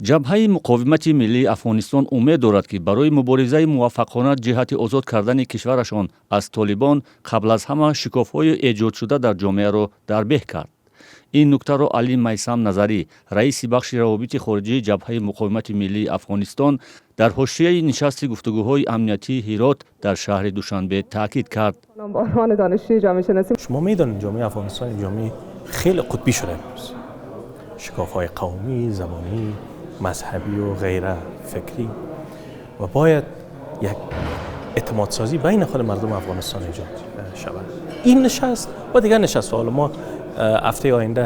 Ҷабҳаи муқовимати миллии Афғонистон умед дорад, ки барои муборизаи муваффақона ҷиҳати озод кардани кишварашон аз Толибон қабл аз ҳама шикофҳои эҷодшуда дар ҷомеаро дарбеҳ кард. Ин нуктаро Алӣ Майсам Назарӣ, раиси бахши равобити хориҷии Ҷабҳаи муқовимати миллии Афғонистон, дар ҳошияи нишасти гуфтугӯҳои амниятии Ҳирот дар шаҳри Душанбе таъкид кард. Шумо медонед, ҷомеаи Афғонистон ҷомеаи хеле қутбӣ шуда имрӯз, шикофҳои қавмӣ, забонӣ, мазҳабӣ ва ғайра, фикрӣ, ва бояд як эътимодсозӣ байни худ мардуми Афғонистон эҷод шавад. Ин нишаст ва дигар нишаст, ҳоло мо ҳафтаи оянда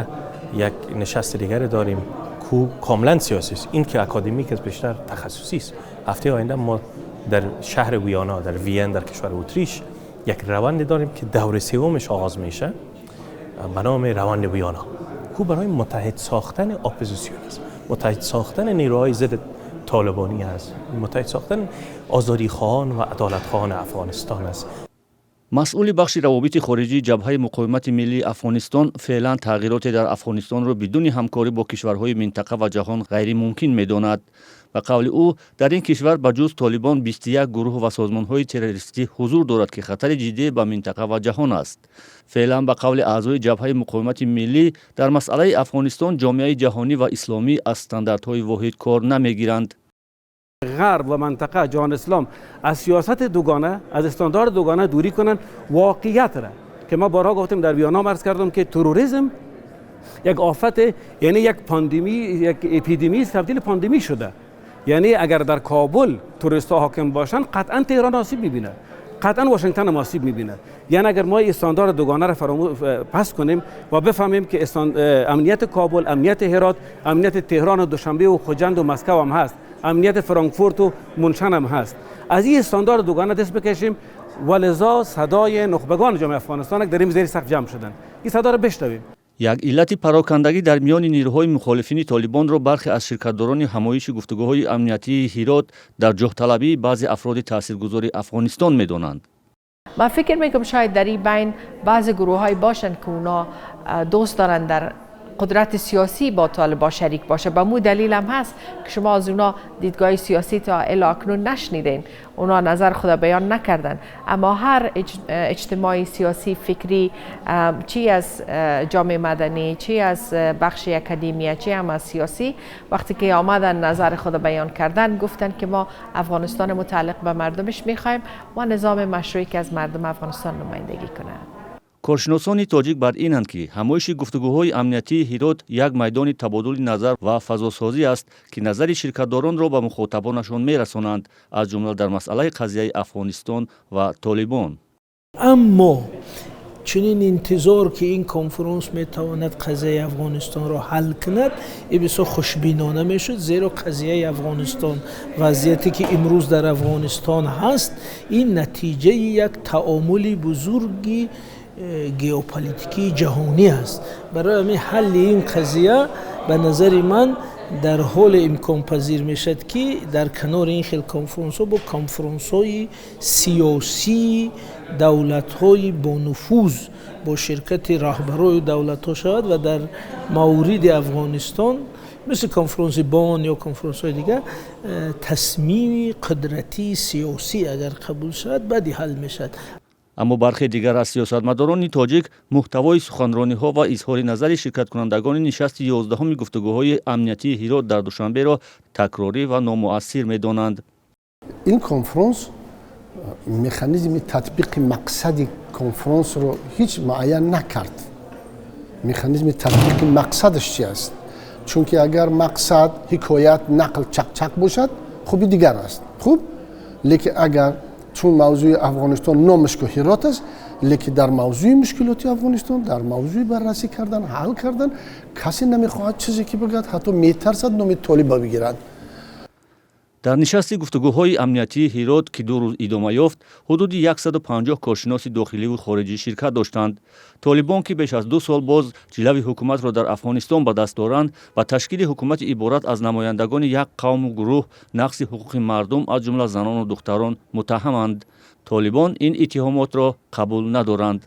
як нишасти дигаре дорем ку комилан сиёсӣ аст, ин ки академик аст, бештар тахассусӣ аст. Ҳафтаи оянда мо дар шаҳри Виана, дар Виен, дар кишвари Утриш як раванде дорем ки даври сеюмаш оғоз меша ба номи раванди Виана, ку барои муттаҳид сохтани оппозитсион аст, муттаҳид сохтани нерӯҳои зидди толибонӣ аст, муттаҳид сохтани озодихоҳон ва адолатхоҳони Афғонистон аст. Масъули бахши равобити хориҷии Ҷабҳаи муқовимати миллии Афғонистон феълан тағйироте дар Афғонистонро бидуни ҳамкорӣ бо кишварҳои минтақа ва ҷаҳон ғайримумкин медонад. Ба қавли ӯ, дар ин кишвар ба ҷуз Толибон 21 гурӯҳ ва созмонҳои террористӣ ҳузур дорад, ки хатари ҷиддӣ ба минтақа ва ҷаҳон аст. Феълан, ба қавли аъзои Ҷабҳаи муқовимати миллӣ, дар масъалаи Афғонистон ҷомеаи ҷаҳонӣ ва исломӣ аз стандартҳои воҳид кор намегиранд. غرب و منطقه، جهان اسلام از سیاست دوگانه، از استاندارد دوگانه دوری کنند. واقعیت را که ما بارها گفتیم، در ویانا عرض کردم که تروریسم یک آفت، یعنی یک پاندمی، یک اپیدمی تبدیل پاندمی شده. یعنی اگر در کابل تروریست ها حاکم باشند، قطعا تهران آسیب میبینه، قطعا واشنگتن هم آسیب میبینه. یعنی اگر ما استاندارد دوگانه را پس کنیم و بفهمیم که امنیت کابل، امنیت هرات، امنیت تهران و دوشنبه و خجند و مسکو هم هست، امنیت فرانکفورت و مونشن هم هست، از این استاندارد دوگانه دست بکشیم. و لذا صدای نخبگان جامعه افغانستان در این زیر سقف جمع شدن، این صدا را بشنویم. Як иллати парокандагӣ дар миёни нерӯҳои мухолифини Толибонро бархе аз ширкатдорони ҳамоиши гуфтугӯҳои амниятии Ҳирот дар ҷоҳталабии баъзе афроди таъсиргузори Афғонистон медонанд. من فکر میکنم شاید در این بین بعض گروه های باشند که اونا دوست دارن در قدرت سیاسی با طالبا شریک باشه. به مو دلیل هم هست که شما از اونا دیدگاه سیاسی تا الی اکنون نشنیدین، اونا نظر خود بیان نکردن. اما هر اجتماع سیاسی، فکری، چی از جامعه مدنی، چی از بخش اکادمیا، چی هم از سیاسی، وقتی که آمدن نظر خود بیان کردن، گفتن که ما افغانستان متعلق به مردمش میخوایم و نظام مشروعی که از مردم افغانستان نمایندگی کنه. Коршиносони тоҷик бар инанд, ки ҳамоиши гуфтугӯҳои амниятии Ҳирот як майдони табодули назар ва фазосозӣ аст, ки назари ширкатдоронро ба мухотабонашон мерасонанд, аз ҷумла дар масъалаи қазияи Афғонистон ва Толибон. Аммо чунин интизор, ки ин конфронс метавонад қазияи Афғонистонро ҳал кунад, ин бисёр хушбинона мешуд, зеро қазияи Афғонистон, вазъияте ки имрӯз дар Афғонистон ҳаст, ин натиҷаи як таомули бузурги геополитикии ҷаҳонӣ аст. Барои ҳамин ҳалли ин қазия ба назари ман дар ҳоле имконпазир мешавад, ки дар канори ин хел конфронсҳо бо конфронсҳои сиёсии давлатҳои бонуфуз бо ширкати раҳбарои давлатҳо шавад ва дар мавриди Афғонистон, мисли конфронси Бон ё конфронсҳои дигар, тасмими қудратии сиёсӣ агар қабул шавад, баъди ҳал мешавад. Аммо бархе дигар аз сиёсатмадорони тоҷик муҳтавои суханрониҳо ва изҳори назари ширкаткунандагони нишасти 11-уми гуфтугӯҳои амниятии Ҳирот дар Душанберо такрорӣ ва номуассир медонанд. Ин конфронс механизми татбиқи мақсади конфронсро ҳеҷ муайян накард. Механизми татбиқи мақсадаш чи аст? Чунки агар мақсад ҳикоят, нақл, чақчақ бошад, хуби дигар аст, хуб, лекин агар чун мавзӯи Афғонистон номаш ку Ҳирот аст, лекин дар мавзӯи мушкилоти Афғонистон, дар мавзӯи баррасӣ кардан, ҳал кардан касе намехоҳад чизе ки бигӯяд, ҳатто метарсад номи Толиба бигирад. Дар нишасти гуфтугӯҳои амниятии Ҳирот, ки 2 рӯз идома ёфт, ҳудуди 150 коршиноси дохиливу хориҷӣ ширкат доштанд. Толибон, ки беш аз 2 сол боз ҷилави ҳукуматро дар Афғонистон ба даст доранд, ба ташкили ҳукумати иборат аз намояндагони як қавму гурӯҳ, нақзи ҳуқуқи мардум, аз ҷумла занону духтарон муттаҳаманд. Толибон ин иттиҳомотро қабул надоранд.